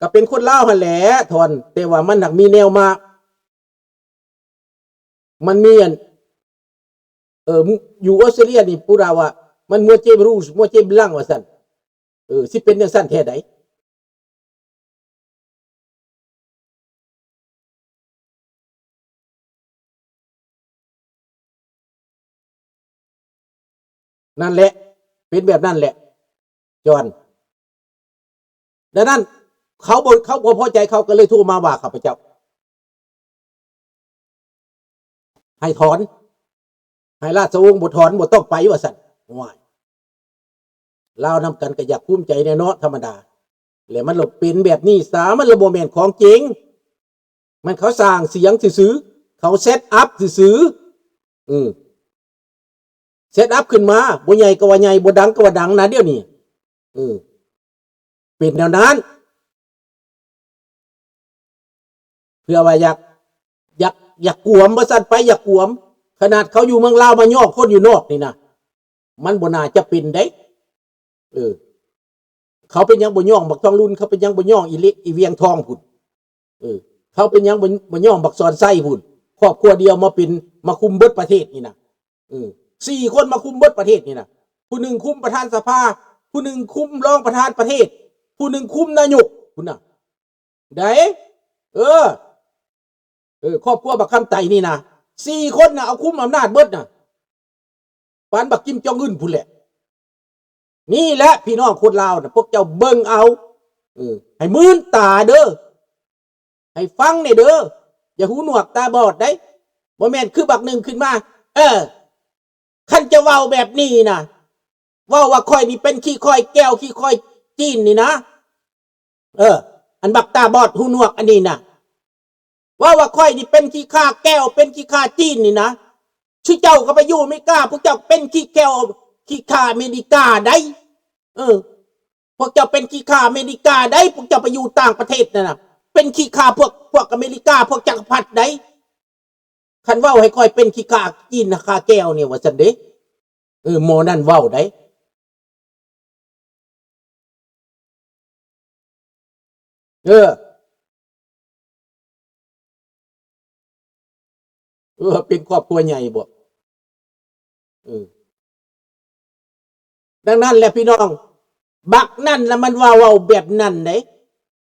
ກໍເປັນຄົນລາວຫັ້ນແຫຼະ ທ່ອນ ແຕ່ວ່າມັນຫາກມີແນວມາ ມັນມີອັນ ເອີ ຢູ່ອອສເຕຣເລຍນີ້ ຜູ້ລາວວ່າ ມັນ moitié rouge moitié blanc ວ່າຊັ້ນ. ເອີ ຊິເປັນຈັ່ງຊັ້ນແທ້ໃດ? ນັ້ນແຫຼະ ເປັນແບບນັ້ນແຫຼະ ຈອນ. ດັ່ງນັ້ນ ເຂົາບໍ່ ເຂົາບໍ່ພໍໃຈ ເຂົາກໍເລີຍໂທມາວ່າຂ້າພະເຈົ້າ ໃຫ້ຖອນ ໃຫ້ລາຊະວົງບໍ່ຖອນ ບໍ່ຕ້ອງໄປ ວ່າຊັ້ນ. ໂອ້ຍ ລາວນຳກັນກໍຢາກພູມໃຈແດ່ເນາະ ທຳມະດາ ແລະ ມັນລະເປັນແບບນີ້ຊະ ມັນລະບໍ່ແມ່ນຂອງຈິງ ມັນເຂົາສ້າງສຽງຊື່ໆ ເຂົາ set up ຊື່ໆ ເອີ set up ຂຶ້ນມາ ບໍ່ໃຫຍ່ກໍວ່າໃຫຍ່ ບໍ່ດັງກໍວ່າດັງນະ ດຽວນີ້ ເອີ ເປັນແນວນັ້ນ ເພື່ອວ່າຢາກ ຢາກ ຢາກກວມ ວ່າຊັ້ນໄປ ຢາກກວມ. ຂະໜາດເຂົາຢູ່ເມືອງລາວມາຍ້ອງຄົນຢູ່ນອກນີ້ນະ ມັນບໍ່ໜ້າຈະເປັນເດ້. ເອີ ເຂົາເປັນຫຍັງບໍ່ຍ້ອງບັກທອງລຸນ? ເຂົາເປັນຫຍັງບໍ່ຍ້ອງອີເລ ອີວຽງທອງພຸ້ນ? ເອີ ເຂົາເປັນຫຍັງບໍ່ ບໍ່ຍ້ອງບັກສອນໄຊພຸ້ນ? ຄອບຄົວດຽວມາເປັນ ມາຄຸມເບິດປະເທດນີ້ນະ. ເອີ ສີ່ຄົນມາຄຸມເບິດປະເທດນີ້ນະ ຜູ້ໜຶ່ງຄຸມປະທານສະພາ ຜູ້ໜຶ່ງຄຸມຮອງປະທານປະເທດ ຜູ້ໜຶ່ງຄຸມນາຍົກພຸ້ນນະ ໃດ໋. ເອີ ເອີ ຄອບຄົວບັກຄຳໄຕນີ້ນະ ສີ່ຄົນນະ ເອົາຄຸມອຳນາດເບິດນະ ປານບັກກິມຈອງອຶນພຸ້ນແຫຼະ. ນີ້ແຫຼະພີ່ນ້ອງຄົນລາວນະ ພວກເຈົ້າເບິ່ງເອົາ ເອີ ໃຫ້ມື່ນຕາເດີ ໃຫ້ຟັງແດ່ເດີ ຢ່າຫູໜວກຕາບອດໃດ໋. ບໍ່ແມ່ນຄືບັກໜຶ່ງຂຶ້ນມາ ເອີ ຄັນຈະເວົ້າແບບນີ້ນະ ເວົ້າວ່າຂ້ອຍນີ້ເປັນຂີ້ຄ້ອຍແກ້ວຂີ້ຄ້ອຍຈີນນີ້ນະ ເອີ ອັນບັກຕາບອດຫູໜວກອັນນີ້ນະ ເວົ້າວ່າຂ້ອຍນີ້ເປັນຂີ້ຂ້າແກ້ວ ເປັນຂີ້ຂ້າຈີນນີ້ນະ ຊຸເຈົ້າກໍໄປຢູ່ອາເມລິກາ ພວກເຈົ້າເປັນຂີ້ແກ້ວຂີ້ຂ້າອາເມລິກາໃດ໋. ເອີ ພວກເຈົ້າເປັນຂີ້ຂ້າອາເມລິກາໃດ໋ ພວກເຈົ້າໄປຢູ່ຕ່າງປະເທດນັ້ນນະ ເປັນຂີ້ຂ້າພວກ ພວກອາເມລິກາ ພວກຈັກກະພັດໃດ໋. ຄັນເວົ້າໃຫ້ຂ້ອຍເປັນຂີ້ຂ້າຈີນຂ້າແກ້ວນີ້ ວ່າຊັ້ນເດ້. ເອີ ໝໍນັ້ນເວົ້າໃດ໋. ເອີ ເອີ ເປັນຄອບຄົວໃຫຍ່ບໍ? ເອີ ດັ່ງນັ້ນແຫຼະພີ່ນ້ອງ ບັກນັ້ນລະມັນວ່າເວົ້າແບບນັ້ນເດ້.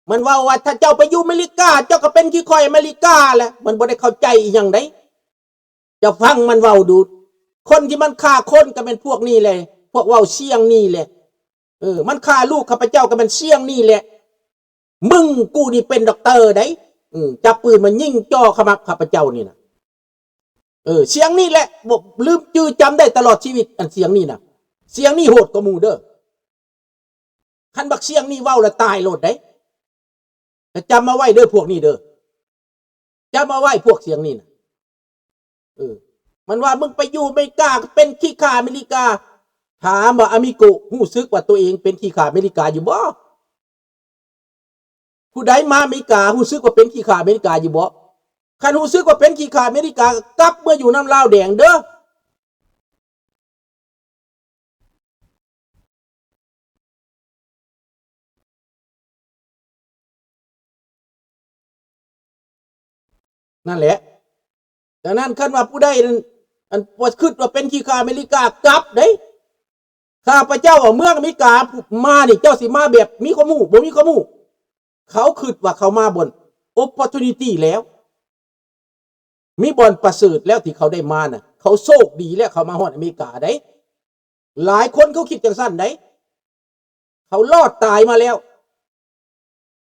ມັນເວົ້າວ່າ ຖ້າເຈົ້າໄປຢູ່ອາເມລິກາ ເຈົ້າກໍເປັນຄືຂ້ອຍອາເມລິກາແຫຼະ. ມັນບໍ່ໄດ້ເຂົ້າໃຈອີ່ຫຍັງເດ້. ເຈົ້າຟັງມັນເວົ້າດູ. ຄົນທີ່ມັນຂ້າຄົນກໍແມ່ນພວກນີ້ແຫຼະ ພວກເວົ້າສຽງນີ້ແຫຼະ. ເອີ ມັນຂ້າລູກຂ້າພະເຈົ້າກໍແມ່ນສຽງນີ້ແຫຼະ. ມຶງ ກູນີ້ເປັນດັອກເຕີໃດ໋. ເອີ ຈັບປືນມາຍິງຈ່ອຂະໝັບຂ້າພະເຈົ້ານີ້ນະ. ເອີ ສຽງນີ້ແຫຼະ ບໍ່ລືມຈື່ຈຳໄດ້ຕະຫຼອດຊີວິດ ອັນສຽງນີ້ນະ. ສຽງນີ້ໂຫດກວ່າໝູ່ເດີ. ຄັນບັກສຽງນີ້ເວົ້າລະຕາຍໂລດເດ້. ຈຳເອົາໄວ້ເດີພວກນີ້ເດີ. ຈຳເອົາໄວ້ພວກສຽງນີ້ນະ. ເອີ ມັນວ່າ ມຶງໄປຢູ່ອາເມລິກາກໍເປັນຂີ້ຂ້າອາເມລິກາ. ຖາມວ່າອາມິໂກ ຮູ້ສຶກວ່າຕົວເອງເປັນຂີ້ຂ້າອາເມລິກາຢູ່ບໍ່? ຜູ້ໃດມາອາເມລິກາຮູ້ສຶກວ່າເປັນຂີ້ຂ້າອາເມລິກາຢູ່ບໍ່? ຄັນຮູ້ສຶກວ່າເປັນຂີ້ຂ້າອາເມລິກາ ກໍກັບເມືອຢູ່ນຳລາວແດງເດີ. ນັ້ນແຫຼະ. ດັ່ງນັ້ນ ຄັນວ່າຜູ້ໃດນັ້ນ ອັນ ວ່າຄິດວ່າເປັນຂີ້ຂ້າອາເມລິກາ ກັບເດ້. ຂ້າພະເຈົ້າເອົາເມືອງອາເມລິກາມານີ້ ເຈົ້າຊິມາແບບມີຄວາມຮູ້ ບໍ່ມີຄວາມຮູ້. ເຂົາຄິດວ່າເຂົາມາບ່ອນ opportunity ແລ້ວ ມີບ່ອນປະເສີດແລ້ວທີ່ເຂົາໄດ້ມານະ. ເຂົາໂຊກດີແລ້ວ ເຂົາມາຮອດອາເມລິກາໄດ້. ຫຼາຍຄົນເຂົາຄິດຈັ່ງຊັ້ນໄດ໋. ເຂົາລອດຕາຍມາແລ້ວ.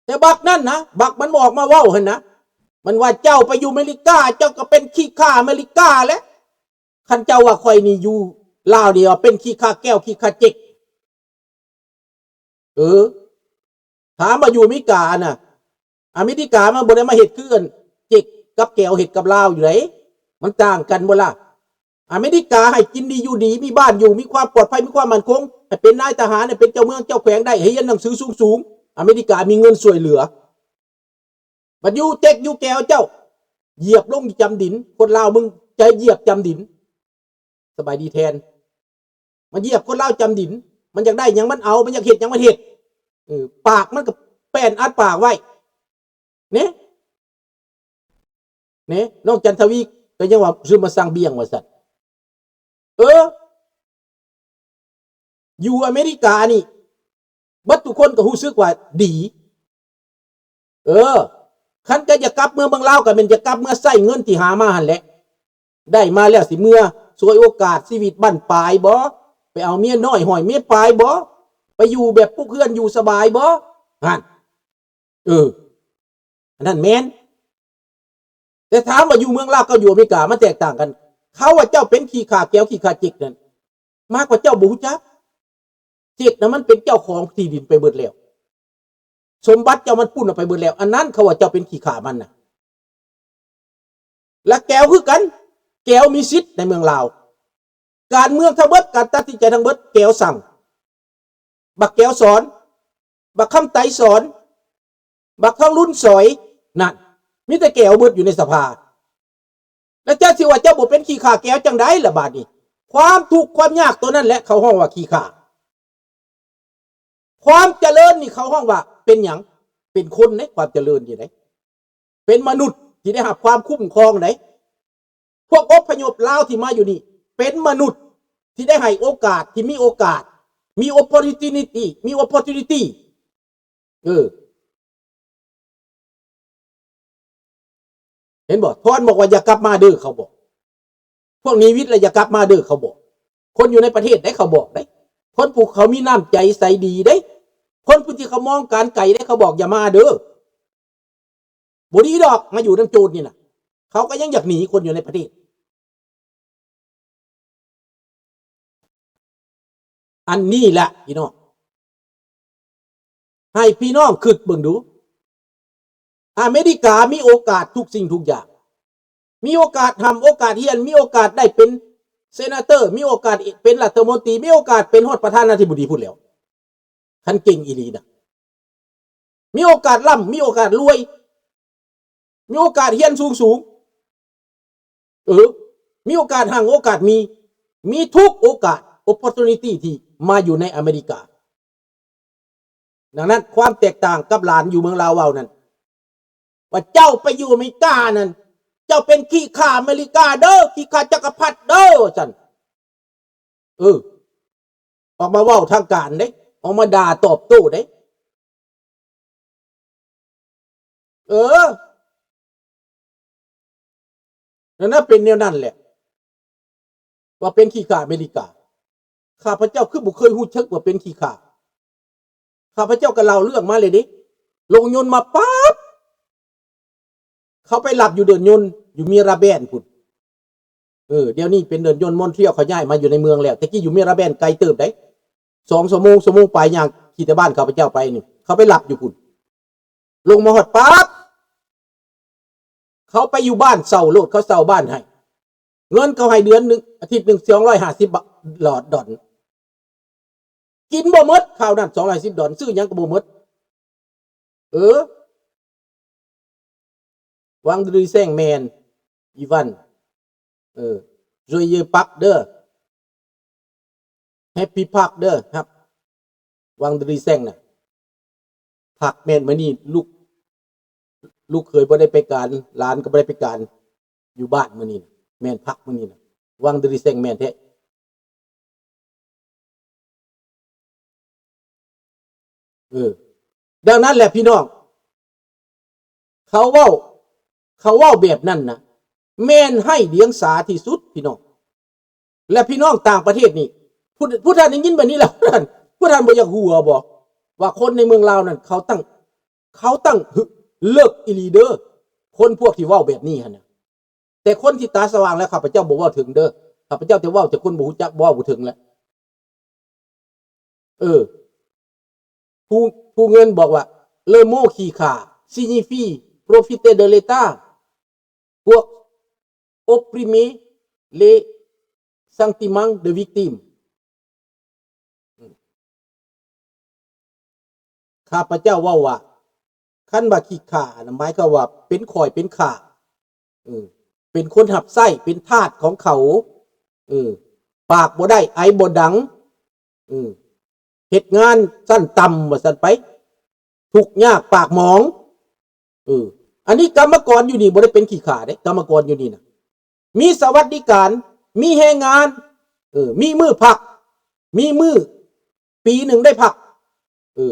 ແຕ່ບັກນັ້ນນະ ບັກມັນອອກມາເວົ້າຫັ້ນນະ ມັນວ່າ ເຈົ້າໄປຢູ່ອາເມລິກາ ເຈົ້າກໍເປັນຂີ້ຂ້າອາເມລິກາແຫຼະ. ຄັນເຈົ້າວ່າຂ້ອຍນີ້ຢູ່ລາວນີ້ວ່າເປັນຂີ້ຂ້າແກ້ວຂີ້ຂ້າເຈັກ. ເອີ ຖາມວ່າຢູ່ອາເມລິການະ ອາເມລິກາມັນບໍ່ໄດ້ມາເຮັດຄືອັນເຈັກກັບແກ້ວເຮັດກັບລາວຢູ່ໃດ໋. ມັນຕ່າງກັນບໍ່ລະ? ອາເມລິກາໃຫ້ກິນດີຢູ່ດີ ມີບ້ານຢູ່ ມີຄວາມປອດໄພ ມີຄວາມໝັ້ນຄົງ ໃຫ້ເປັນນາຍທະຫານ ໃຫ້ເປັນເຈົ້າເມືອງເຈົ້າແຂວງໄດ້ ໃຫ້ຮຽນໜັງສືສູງໆ. ອາເມລິກາມີເງິນຊ່ວຍເຫຼືອ. ບັດຢູ່ເຈັກຢູ່ແກ້ວເຈົ້າ ຢຽບລົງຢູ່ຈຳດິນ. ຄົນລາວມຶງຈະຢຽບຈຳດິນ. ສະບາຍດີແທນ. ມັນຢຽບຄົນລາວຈຳດິນ. ມັນຢາກໄດ້ຫຍັງມັນເອົາ ມັນຢາກເຮັດຫຍັງມັນເຮັດ. ເອີ ປາກມັນກໍ ແປ້ນອັດປາກໄວ້ ເນ ເນ ນ້ອງຈັນທະວີກໍຍັງວ່າ ຊື້ມາສ້າງບ້ຽງ ວ່າຊັ້ນ. ເອີ ຢູ່ອາເມລິການີ້ ເບິດທຸກຄົນກໍຮູ້ສຶກວ່າດີ. ເອີ ຄັນກໍຢາກກັບເມືອເມືອງລາວ ກໍແມ່ນຢາກກັບເມືອໃຊ້ເງິນທີ່ຫາມາຫັ້ນແຫຼະ. ໄດ້ມາແລ້ວຊິເມືອສວຍໂອກາດຊີວິດບັ້ນປາຍບໍ? ໄປເອົາເມຍນ້ອຍຫ້ອຍເມຍປາຍບໍ? ໄປຢູ່ແບບປຸກເຮືອນຢູ່ສະບາຍບໍ? ຫັ້ນ ເອີ ອັນນັ້ນແມ່ນ. ແຕ່ຖາມວ່າຢູ່ເມືອງລາວກັບຢູ່ອາເມລິກາມັນແຕກຕ່າງກັນ. ເຂົາວ່າເຈົ້າເປັນຂີ້ຂ້າແກວຂີ້ຂ້າເຈັກນັ້ນ ມາກກວ່າເຈົ້າບໍ່ຮູ້ຈັກ. ເຈັກນະ ມັນເປັນເຈົ້າຂອງທີ່ດິນໄປເບິດແລ້ວ, ສົມບັດເຈົ້າມັນປຸ້ນອອກໄປເບິດແລ້ວ, ອັນນັ້ນເຂົາວ່າເຈົ້າເປັນຂີ້ຂ້າມັນນະ. ແລະແກວຄືກັນ, ແກວມີສິດໃນເມືອງລາວ. ການເມືອງທັງເບິດ, ການຕັດສິນໃຈທັງເບິດ ແກວສັ່ງ, ບັກແກວສອນ, ບັກຄຳໄຕສອນ, ບັກທອງລຸນສອຍ, ນັ້ນ ມີແຕ່ແກວເບິດຢູ່ໃນສະພາ. ແລ້ວເຈົ້າຊິວ່າເຈົ້າບໍ່ເປັນຂີ້ຂ້າແກວຈັ່ງໃດລະບາດນີ້? ຄວາມທຸກຄວາມຍາກໂຕນັ້ນແຫຼະເຂົາຮ້ອງວ່າຂີ້ຂ້າ. ຄວາມຈະເລີນນີ້ເຂົາຮ້ອງວ່າເປັນຫຍັງ? ເປັນຄົນເດ້ ຄວາມຈະເລີນນີ້ເດ້. ເປັນມະນຸດທີ່ໄດ້ຮັບຄວາມຄຸ້ມຄອງເດ້. ພວກອົບພະຍົບລາວທີ່ມາຢູ່ນີ້ ເປັນມະນຸດທີ່ໄດ້ໃຫ້ໂອກາດ, ທີ່ມີໂອກາດ, ມີ opportunity, ມີ opportunity. ເອີ ເຫັນບໍ່? ທອນບອກວ່າຢ່າກັບມາເດີ ເຂົາບອກ. ພວກນີວິດລະຢ່າກັບມາເດີ ເຂົາບອກ. ຄົນຢູ່ໃນປະເທດເດ້ ເຂົາບອກເດ້. ຄົນຜູ້ເຂົາມີນ້ຳໃຈໃສດີເດ້. ຄົນຜູ້ທີ່ເຂົາມອງການໄກເດ້ ເຂົາບອກຢ່າມາເດີ. ບໍ່ດີດອກ ມາຢູ່ນຳໂຈນນີ້ນະ. ເຂົາກໍຍັງຢາກໜີຄົນຢູ່ໃນປະເທດ. ອັນນີ້ແຫຼະພີ່ນ້ອງ, ໃຫ້ພີ່ນ້ອງຄິດເບິ່ງດູ. ອາເມລິກາມີໂອກາດທຸກສິ່ງທຸກຢ່າງ, ມີໂອກາດຮ່ຳໂອກາດຮຽນ, ມີໂອກາດໄດ້ເປັນເຊນາເຕີ, ມີໂອກາດເປັນລັດຖະມົນຕີ, ມີໂອກາດເປັນຮອດປະທານາທິບໍດີພຸ້ນແລ້ວ. ຄັນເກັ່ງອີ່ຫຼີນະ ມີໂອກາດລ່ຳ, ມີໂອກາດລວຍ, ມີໂອກາດຮຽນສູງໆ, ເອີ ມີໂອກາດຮັ່ງໂອກາດມີ, ມີທຸກໂອກາດ opportunity ທີ່ມາຢູ່ໃນອາເມລິກາ. ດັ່ງນັ້ນ ຄວາມແຕກຕ່າງກັບຫຼານຢູ່ເມືອງລາວເວົ້ານັ້ນ ວ່າເຈົ້າໄປຢູ່ອາເມລິການັ້ນ ເຈົ້າເປັນຂີ້ຂ້າອາເມລິກາເດີ, ຂີ້ຂ້າຈັກກະພັດເດີ ວ່າຊັ້ນ. ເອີ ອອກມາເວົ້າທາງການເດ້, ອອກມາດ່າຕອບໂຕ້ເດ້. ເອີ ນັ້ນນະ ເປັນແນວນັ້ນແຫຼະ ວ່າເປັນຂີ້ຂ້າອາເມລິກາ. ຂ້າພະເຈົ້າຄືບໍ່ເຄີຍຮູ້ສຶກວ່າເປັນຂີ້ຂ້າ. ຂ້າພະເຈົ້າກໍເລົ່າເລື່ອງມາເລີຍເດ້. ລົງຍົນມາປັບ ເຂົາໄປລັບຢູ່ເດີ່ນຍົນ ຢູ່ມີຣາແບນພຸ້ນ. ເອີ ດຽວນີ້ເປັນເດີ່ນຍົນມອນທຣີອອລ ເຂົາຍ້າຍມາຢູ່ໃນເມືອງແລ້ວ. ແຕ່ກີ້ຢູ່ມີຣາແບນໄກເຕີບໃດ໋ ສອງຊົ່ວໂມງ, ຊົ່ວໂມງປາຍ ຍ່າງຂີ່ແຕ່ບ້ານຂ້າພະເຈົ້າໄປນີ້. ເຂົາໄປລັບຢູ່ພຸ້ນ. ລົງມາຮອດປັບ ເຂົາໄປຢູ່ບ້ານເຊົ່າໂລດ, ເຂົາເຊົ່າບ້ານໃຫ້. ເງິນເຂົາໃຫ້ເດືອນໜຶ່ງ, ອາທິດໜຶ່ງ ສອງຮ້ອຍຫ້າສິບ ດອນ. ກິນບໍ່ໝົດ ຄາວນັ້ນ ສອງຮ້ອຍຫ້າສິບດອນ ຊື້ຫຍັງກໍບໍ່ໝົດ. ເອີ ວັງດຣີແຊງແມ່ນ ອີວັນ ເອີ ໂຈເຢປັກເດີ ແຮັບປີພາກເດີ ຮັບ ວັງດຣີແຊງນະ. ພັກແມ່ນ ມື້ນີ້ລູກ ລູກເຂີຍບໍ່ໄດ້ໄປການ, ຫຼານກໍບໍ່ໄດ້ໄປການ ຢູ່ບ້ານມື້ນີ້ນະ. ແມ່ນພັກມື້ນີ້ນະ ວັງດຣີແຊງແມ່ນແທ້. ເອີ ດັ່ງນັ້ນແຫຼະພີ່ນ້ອງ ເຂົາເວົ້າ ເຂົາເວົ້າແບບນັ້ນນະ ແມ່ນໄຮ້ດຽງສາທີ່ສຸດພີ່ນ້ອງ. ແລະ ພີ່ນ້ອງຕ່າງປະເທດນີ້ ຜູ້ ຜູ້ທ່ານໄດ້ຍິນແບບນີ້ແລ້ວ ຜູ້ທ່ານ ຜູ້ທ່ານບໍ່ຢາກຫົວບໍ ວ່າຄົນໃນເມືອງລາວນັ້ນ ເຂົາຕັ້ງ ເຂົາຕັ້ງ ເລິກອີ່ຫຼີເດີ ຄົນພວກທີ່ເວົ້າແບບນີ້ຫັ້ນນະ. ແຕ່ຄົນທີ່ຕາສະຫວ່າງແລ້ວ ຂ້າພະເຈົ້າບໍ່ເວົ້າເຖິງເດີ. ຂ້າພະເຈົ້າຈະເວົ້າແຕ່ຄົນບໍ່ຮູ້ຈັກ ບໍ່ເວົ້າເຖິງແຫຼະ. ເອີ ຜູ້ ຜູ້ເງິນບອກວ່າ Le mot ຂີ້ຂ້າ signifie profiter de l'État pour opprimer les sentiments de victime. ຂ້າພະເຈົ້າເວົ້າວ່າ ຄັນວ່າຂີ້ຂ້ານະ ໝາຍຄວາມວ່າເປັນຂ້ອຍເປັນຂ້າ ເອີ ເປັນຄົນຮັບໃຊ້ ເປັນທາດຂອງເຂົາ ເອີ ປາກບໍ່ໄດ້ ໄອບໍ່ດັງ ເອີ ເຮັດງານຊັ້ນຕ່ຳວ່າຊັ້ນໄປ. ທຸກຍາກປາກໝອງ. ເອີ ອັນນີ້ກຳມະກອນຢູ່ນີ້ບໍ່ໄດ້ເປັນຂີ້ຂ້າເດ້ ກຳມະກອນຢູ່ນີ້ນະ ມີສະຫວັດດີການ ມີແຮງງານ ເອີ ມີມື້ພັກ ມີມື້ ປີໜຶ່ງໄດ້ພັກ. ເອີ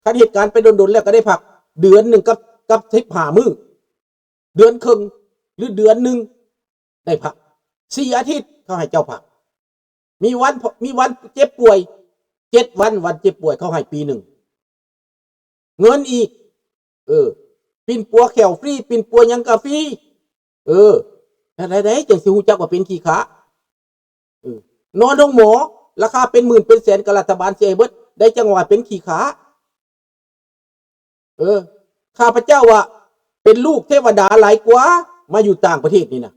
ຄັນເຮັດການໄປດົນໆແລ້ວກໍໄດ້ພັກ ເດືອນໜຶ່ງກັບ ກັບສິບຫ້າມື້ ເດືອນເຄິ່ງ ຫຼືເດືອນໜຶ່ງໄດ້ພັກ ສີ່ອາທິດເຂົາໃຫ້ເຈົ້າພັກ ມີວັນ ມີວັນເຈັບປ່ວຍ ເຈັດວັນ ວັນເຈັບປ່ວຍເຂົາໃຫ້ປີໜຶ່ງ ເງິນອີກ ເອີ ປິ່ນປົວແຂ້ວຟຣີ ປິ່ນປົວຫຍັງກໍຟຣີ. ເອີ ແນວໃດ ໃດ ຈັ່ງຊິຮູ້ຈັກວ່າເປັນຂີ້ຂ້າ? ເອີ ນອນໂຮງໝໍ ລາຄາເປັນໝື່ນເປັນແສນກໍລັດຖະບານເສຍໃຫ້ເບິດ ໄດ້ຈັ່ງວ່າເປັນຂີ້ຂ້າ. ເອີ ຂ້າພະເຈົ້າວ່າເປັນລູກເທວະດາຫຼາຍກວ່າ ມາຢູ່ຕ່າງປະເທດນີ້ນະ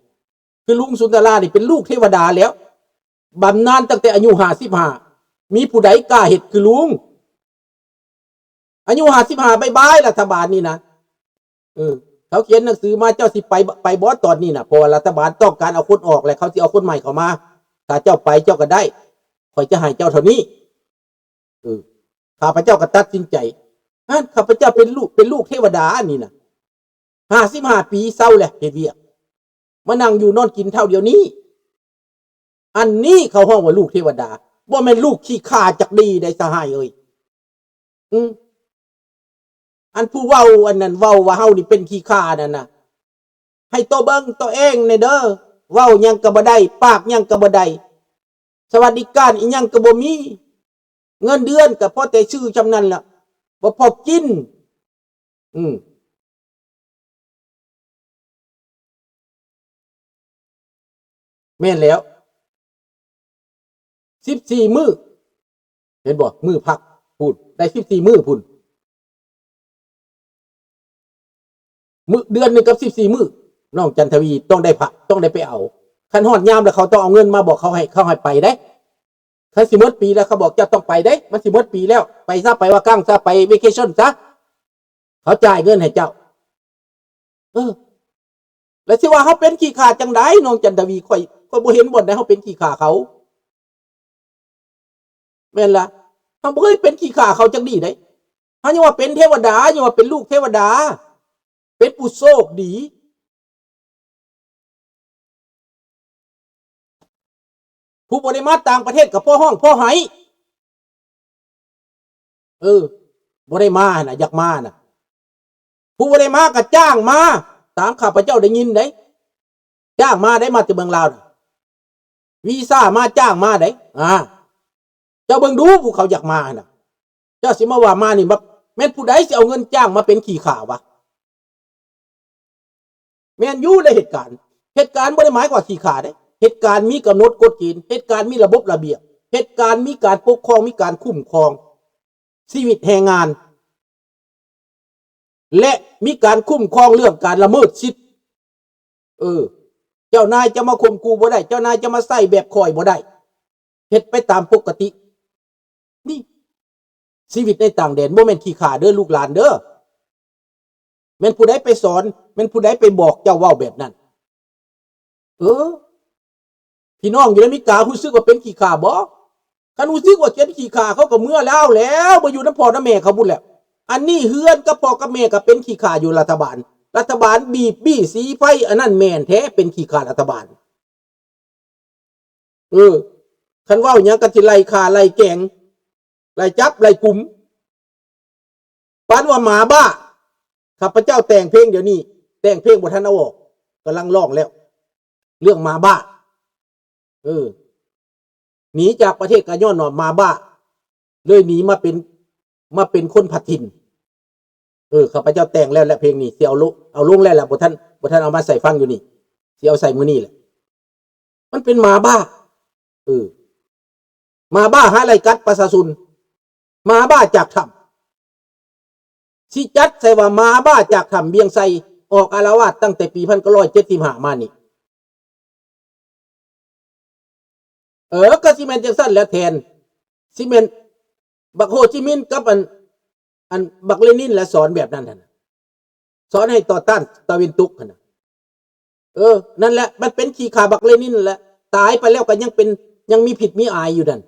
ຄືລຸງສຸນດາລານີ້ເປັນລູກເທວະດາແລ້ວ ບຳນານຕັ້ງແຕ່ອາຍຸຫ້າສິບຫ້າ ມີຜູ້ໃດກ້າເຮັດຄືລຸງ? ອາຍຸຫ້າສິບຫ້າບາຍບາຍ ລັດຖະບານນີ້ນະ. ເອີ ເຂົາຂຽນໜັງສືມາ ເຈົ້າຊິໄປ ໄປບໍ່ຕອນນີ້ນະ? ເພາະວ່າລັດຖະບານຕ້ອງການເອົາຄົນອອກ ແລະ ເຂົາຊິເອົາຄົນໃໝ່ເຂົ້າມາ. ຖ້າເຈົ້າໄປ ເຈົ້າກໍໄດ້ ຂ້ອຍຈະໃຫ້ເຈົ້າເທົ່ານີ້. ເອີ ຂ້າພະເຈົ້າກໍຕັດສິນໃຈ ນັ້ນ ຂ້າພະເຈົ້າເປັນລູກ ເປັນລູກເທວະດານີ້ນະ ຫ້າສິບຫ້າປີເຊົາແລ້ວເຮັດວຽກ ມານັ່ງຢູ່ນອນກິນເທົ່າດຽວນີ້. ອັນນີ້ເຂົາຮ້ອງວ່າລູກເທວະດາ ບໍ່ແມ່ນລູກຂີ້ຂ້າຈັກດີ້ໃດສະຫາຍເອີຍ. ອືມ ອັນຜູ້ເວົ້າອັນນັ້ນເວົ້າວ່າເຮົານີ້ເປັນຂີ້ຂ້ານັ້ນນະ ໃຫ້ໂຕເບິ່ງໂຕເອງແດ່ເດີ ເວົ້າຫຍັງກໍບໍ່ໄດ້ ປາກຫຍັງກໍບໍ່ໄດ້ ສະຫວັດດີການອີ່ຫຍັງກໍບໍ່ມີ ເງິນເດືອນກໍພໍແຕ່ຊື້ຊ່ຳນັ້ນລະ ບໍ່ພໍກິນ. ອືມ ແມ່ນແລ້ວ ສິບສີ່ມື້ ເຫັນບໍ່? ມື້ພັກພຸ້ນ ໄດ້ສິບສີ່ມື້ພຸ້ນ ມື້ ເດືອນໜຶ່ງກັບສິບສີ່ມື້ ນ້ອງຈັນທະວີຕ້ອງໄດ້ພັກ ຕ້ອງໄດ້ໄປເອົາ. ຄັນຮອດຍາມແລ້ວເຂົາຕ້ອງເອົາເງິນມາບອກເຂົາໃຫ້ ເຂົາໃຫ້ໄປເດ້. ຄັນຊິໝົດປີແລ້ວ ເຂົາບອກເຈົ້າຕ້ອງໄປເດ້ ມັນຊິໝົດປີແລ້ວ ໄປຊະ ໄປວ່າກ້າງຊະ ໄປເວເຄຊັ່ນຊະ ເຂົາຈ່າຍເງິນໃຫ້ເຈົ້າ. ເອີ ແລ້ວຊິວ່າເຮົາເປັນຂີ້ຂ້າຈັ່ງໃດ ນ້ອງຈັນທະວີ? ຂ້ອຍ ຂ້ອຍບໍ່ເຫັນບ່ອນໃດເຮົາເປັນຂີ້ຂ້າເຂົາ ແມ່ນລະ ເຮົາບໍ່ເຄີຍເປັນຂີ້ຂ້າເຂົາຈັກດີ້ໃດ. ເຮົາຍັງວ່າເປັນເທວະດາ ຍັງວ່າເປັນລູກເທວະດາ ເປັນຜູ້ໂຊກດີ. ຜູ້ບໍ່ໄດ້ມາຕ່າງປະເທດກໍພໍຮ້ອງພໍໄຫ້ ເອີ ບໍ່ໄດ້ມາຫັ້ນນະ ຢາກມານະ ຜູ້ບໍ່ໄດ້ມາກໍຈ້າງມາ ຕາມຂ້າພະເຈົ້າໄດ້ຍິນເດ້ ຈ້າງມາໄດ້ ມາແຕ່ເມືອງລາວນະ ວີຊາມາ ຈ້າງມາໄດ້. ອ່າ ເຈົ້າເບິ່ງດູ ຜູ້ເຂົາຢາກມາຫັ້ນນະ ເຈົ້າຊິມາວ່າມານີ້ ແມ່ນຜູ້ໃດຊິເອົາເງິນຈ້າງມາເປັນຂີ້ຂ້າວະ? ແມ່ນຢູ່ໃນເຫດການ ເຫດການບໍ່ໄດ້ໝາຍວ່າຂີ້ຂ້າເດ້ ເຫດການມີກຳນົດກົດເກນ ເຫດການມີລະບົບລະບຽບ ເຫດການມີການປົກຄອງ ມີການຄຸ້ມຄອງຊີວິດແຮງງານ ແລະ ມີການຄຸ້ມຄອງເລື່ອງການລະເມີດສິດ. ເອີ ເຈົ້ານາຍຈະມາຂົ່ມຂູ່ບໍ່ໄດ້ ເຈົ້ານາຍຈະມາໃຊ້ແບບຂ້ອຍບໍ່ໄດ້ ເຮັດໄປຕາມປົກກະຕິ. ນີ້ ຊີວິດໃນຕ່າງແດນ ບໍ່ແມ່ນຂີ້ຂ້າເດີ ລູກຫຼານເດີ. ແມ່ນຜູ້ໃດໄປສອນ ແມ່ນຜູ້ໃດໄປບອກເຈົ້າເວົ້າແບບນັ້ນ? ເອີ ພີ່ນ້ອງຢູ່ໃນອາເມລິກາຮູ້ສຶກວ່າເປັນຂີ້ຂ້າບໍ່? ຄັນຮູ້ສຶກວ່າເປັນຂີ້ຂ້າ ເຂົາກໍເມືອລາວແລ້ວ ບໍ່ຢູ່ນຳພໍ່ນຳແມ່ເຂົາພຸ້ນແຫຼະ. ອັນນີ້ເຮືອນກັບພໍ່ກັບແມ່ກໍເປັນຂີ້ຂ້າຢູ່ ລັດຖະບານ ລັດຖະບານບີບ ບີບສີໄຟ ອັນນັ້ນແມ່ນແທ້ ເປັນຂີ້ຂ້າລັດຖະບານ. ເອີ ຄັນເວົ້າຫຍັງກໍຊິໄລ່ຂ້າໄລ່ແກງ ໄລ່ຈັບໄລ່ກຸມ ປານວ່າໝາບ້າ. ຂ້າພະເຈົ້າແຕ່ງເພງດຽວນີ້ ແຕ່ງເພງບໍ່ທັນເອົາອອກ ກຳລັງຮ້ອງແລ້ວ ເລື່ອງໝາບ້າ. ເອີ ໜີຈາກປະເທດກໍຍ້ອນວ່າໝາບ້າ ເລີຍໜີມາເປັນ ມາເປັນຄົນພັດຖິ່ນ. ເອີ ຂ້າພະເຈົ້າແຕ່ງແລ້ວແຫຼະເພງນີ້ ຊິເອົາລົງ ເອົາລົງແລ້ວແຫຼະ ບໍ່ທັນ ບໍ່ທັນເອົາມາໃສ່ຟັງຢູ່ນີ້ ຊິເອົາໃສ່ມື້ນີ້ແຫຼະ. ມັນເປັນໝາບ້າ ເອີ ໝາບ້າຫາໄລ່ກັດປະຊາຊົນ ໝາບ້າຈາກຖ້ຳ. ຊິຈັດໃສ່ວ່າໝາບ້າຈາກຖ້ຳວຽງໄຊ ອອກອາລະວາດຕັ້ງແຕ່ປີພັນເກົ້າຮ້ອຍເຈັດສິບຫ້າມານີ້. ເອີ ກໍຊິແມ່ນຈັ່ງຊັ້ນແຫຼະແທນ ຊິແມ່ນບັກໂຮຈິມິນກັບອັນ ອັນບັກເລນິນແຫຼະ ສອນແບບນັ້ນຫັ້ນນະ ສອນໃຫ້ຕໍ່ຕ້ານຕາເວັນຕົກຫັ້ນນະ. ເອີ ນັ້ນແຫຼະ ມັນເປັນຂີ້ຂ້າບັກເລນິນແຫຼະ ຕາຍໄປແລ້ວກໍຍັງເປັນ ຍັງມີພິດມີອາຍຢູ່ນັ້ນ.